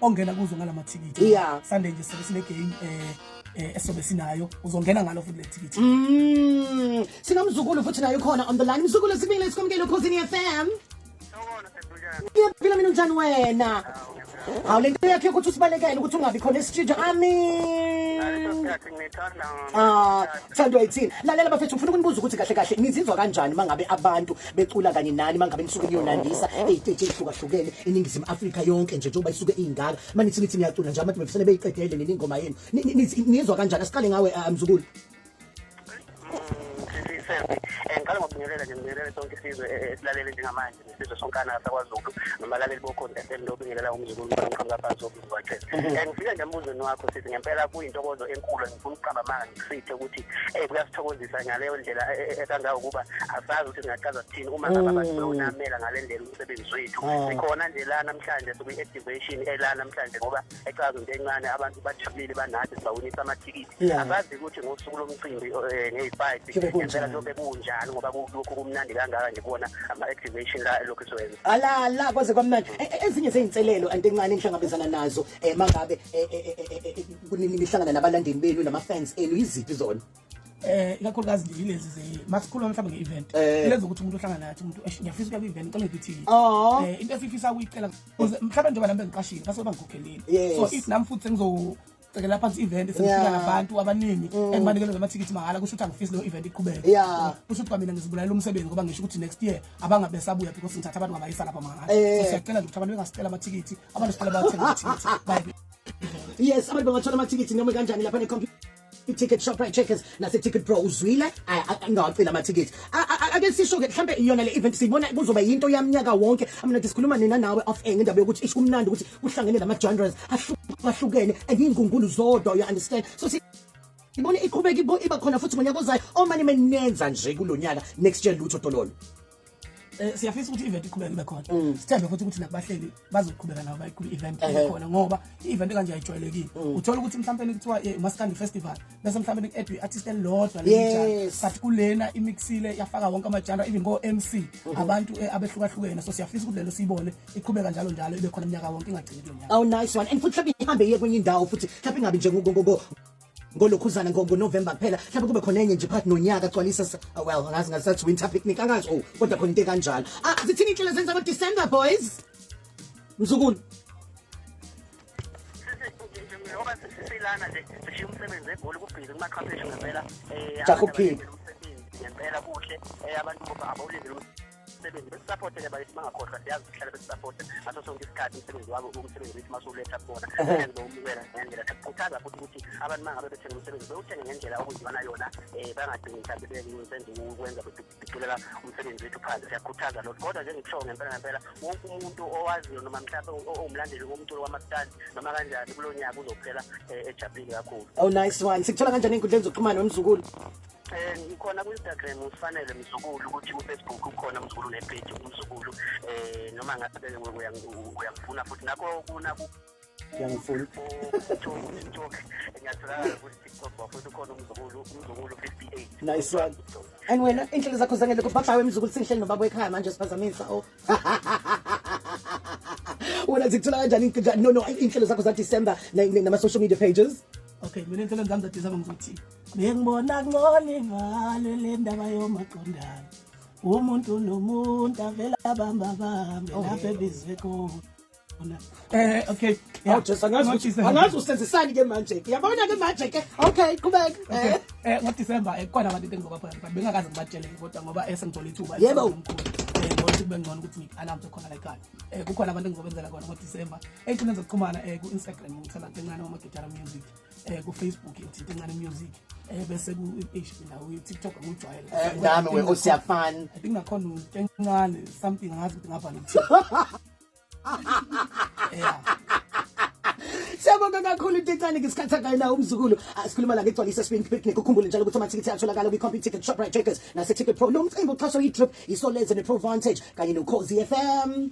Ongena kuzo ngalamathikithi. Sunday nje sizobe sine game esobe sinayo, uzongena ngalo futhi le thikithi. Sinomzukulu futhi naye ukhona on the line. Mzukulu, sibingelele, sikwamukele Ukhozini FM. Ngiyaphila mina, unjani wena? Hawu, lento yakhe ukuthi usibalekele ukuthi ungabi khona e-studio. Amin. Ah, thandwa yithini? Lalela bafethu, ngifuna ukunibuza ukuthi kahle kahle nizizwa kanjani mangabe abantu becula kanye nani, mangabe nisuke niyonandisa ey'teji ey'hlukahlukene iNingizimu Afrika yonke nje, njengoba isuke ingaka. Manithi nithi niyacula nje, abantu befisele beyiqedele nini ingoma yenu. Nizwa kanjani? Asiqale ngawe, mzukulu. Ngiqala ngokubingelela nje, ngibingelele sonke isizwe esilalele njengamanje, nesizwe sonkana sakwaZulu nobalaleli boKhozi FM. Lobingelela umzukulu ngiqhamuka phansi womuzi wakhe. Ngifike nje embuzweni wakho sithi ngempela kuyintokozo enkulu. Ngifuna ukuqamba amanga ngisithe ukuthi kuyasithokozisa ngaleyo ndlela ekangangokuba asazi ukuthi singachaza sithini uma ngabe abantu bewunamela ngale ndlela umsebenzi wethu. Sikhona nje la namhlanje, sikwi-activation ela namhlanje, ngoba echaza into encane, abantu bajabulile, banathi, sibawinisa amathikithi. Asazi ukuthi ngosuku lomcimbi ngeyi-5 Kuyobe ngempela kunjani. kuyobe kunjani, ngoba lokhu kumnandi kangaka nje kubona ama-activation la elokhu siwenza. Alala, kwaze kwamnandi. Ezinye zey'nselelo anto encane enihlangabezana nazo mangabe nihlangana nabalandeli benu nama-fans enu, yiziphi zona? Ikakhulukazi nje yilezi ze masikhuluma mhlawumbe nge-event, ilezi ukuthi umuntu ohlangana nathi, umuntu, "Eish, ngiyafisa ukuya kwi-event, ngicela ngiphe ithikithi." Into esifisa ukuyicela ukuze mhlawumbe njengoba nami bengiqashile, basuke bangikhokhelile, so if nami futhi sengizocekela phansi i-event, sengifika nabantu abaningi engibanikele amathikithi mahhala, kusho ukuthi angifisi leyo event iqhubeke. Kusho ukuthi kwamina ngizibulalela umsebenzi, ngoba ngisho ukuthi next year abangabe besabuya because ngithatha abantu ngabayisa lapha mahhala. So siyacela nje ukuthi abantu bengasicela amathikithi, abantu sicela bathenga amathikithi baye kwi-event. Yes, abantu bangathola amathikithi noma kanjani lapha ne-Computicket, Shoprite Checkers nase-Ticket Pro. Uzwile, angawacela amathikithi. Ake sisho-ke mhlambe yona le event siyibona kuzoba yinto yamnyaka wonke. Mina sikhuluma nina nawe off air ngendaba yokuthi ish, kumnandi ukuthi kuhlangene lama-genres ahlukahlukene and iy'ngungulu zodwa, you understand? So ibone iqhubeka iba khona futhi ngonyaka ozayo, omane menenza nje kulo nyaka, next year lutho dololo. Siyafisa ukuthi i-event iqhubeke ibe khona. Sithembe futhi ukuthi nakubahleli bazoqhubeka nabo bayiqhube i-event ibe khona, ngoba i-event kanje ayijwayelekile. Uthola ukuthi mhlawumbe kuthiwa uMaskandi Festival, bese mhlawumbe ku-add i-artist elilodwa lelinjalo, but kulena imixile, yafaka wonke ama-genre, even ko-MC, abantu abehlukahlukene. So siyafisa ukuthi lelo siyibone iqhubeka njalo njalo, ibe khona iminyaka wonke, ingagcini kulo nyaka. Oh, nice one. And futhi mhlawumbe ihambe iye kwenye indawo futhi, mhlawumbe ingabi nje ngolokhuzana ngoNovember kuphela, mhlawumbe kube khona enye nje phakathi nonyaka, gcwalisa well, angazi, ngasathi winter picnic, angazi, oh, kodwa khona into ekanjalo. Ah, zithini inhlelo zenza ngo-December, boys? Mzukulu. Ngoba silana nje sishiya umsebenzi eGoli, kubhizi kumaqhapheshu ngempela. Jaha Abantu ukuphila. abalindele umsebenzi ngempela, kuhle. Abantu abawulindele umsebenzi, besisapothe-ke bakithi, bangakhohlwa, siyazi sihlale besisapothe ngaso sonke isikhathi. Umsebenzi wabo, umsebenzi wethu masuwuletha kubona, bese bewumukela ngendlela. Sikhuthaza futhi ukuthi abantu uma ngabe bethenga umsebenzi, bewuthenge ngendlela okuyiyona yona, bangagcini mhlawumbe benze ukwenza bedudulela umsebenzi wethu phansi. Siyakhuthaza lokho, kodwa njengikusho ngempela ngempela, wonke umuntu owaziyo noma mhlawumbe owumlandeli womculo wamaskandi noma kanjani, kulo nyaka uzophela ejabulile kakhulu. Oh, nice one. Sikuthola kanjani ey'nkundleni zokuxhumana, wemzukulu? Ngikhona ku-Instagram, usifanele Mzukulu, ukuthi ku-Facebook ukhona Mzukulu ne-page umzukulu, noma ngabe uyangifuna futhi nakho kuna Ngiyangifuna. ku-TikTok, ngiyatholakala ku-TikTok futhi, ukhona umzukulu, umzukulu 58. Nice one. And wena, inhlelo zakho zangele kubaba, wemzukulu? Singihleli nobaba ekhaya manje, siphazamisa. Oh, wena zikuthola kanjani inkundla, no, inhlelo zakho za-December nama-social media pages? Okay, mina inhlelo zami zaDisemba ngizothi bengibona ngcono ivale le ndaba yomaqondana, umuntu nomuntu avela abamba bambe lapho ebizwe khona. Okay. Oh Jesu, angazi angazi usenzisani ke manje ke, yabona ke manje ke. Okay, qhubeka. NgoDisemba kukhona abantu into engizobapha, but bengakaze ngibatshele, kodwa ngoba esengithola ithuba omkhulu, ngibona ukuthi kube ngcono ukuthi ngi-announce khona la ekhaya. Kukhona abantu engizobenzela khona ngoDisemba ey'nkundleni zokuxhumana. Ku-Instagram ngithola Ntencane Wamagitara Music, ku-Facebook ngithi Ntencane Music, bese ku-eish, mina ku-TikTok angijwayele. Nami we osiyafana. I think nakhona uNtencane something, angazi ukuthi ngabhala ukuthi, yeah. Siyabonga kakhulu Ntencane ngesikhathi sakhe nawo umzukulu. Ah, sikhuluma la ngegcwalisa Spring Picnic. Ukhumbule njalo ukuthi amathikithi atholakala kwi-Computicket, Shoprite Checkers nase-Ticket Pro. Lo mcimbi uxhaswa yi-Drip, Isolezwe ne-Pro Vantage kanye noKhozi FM.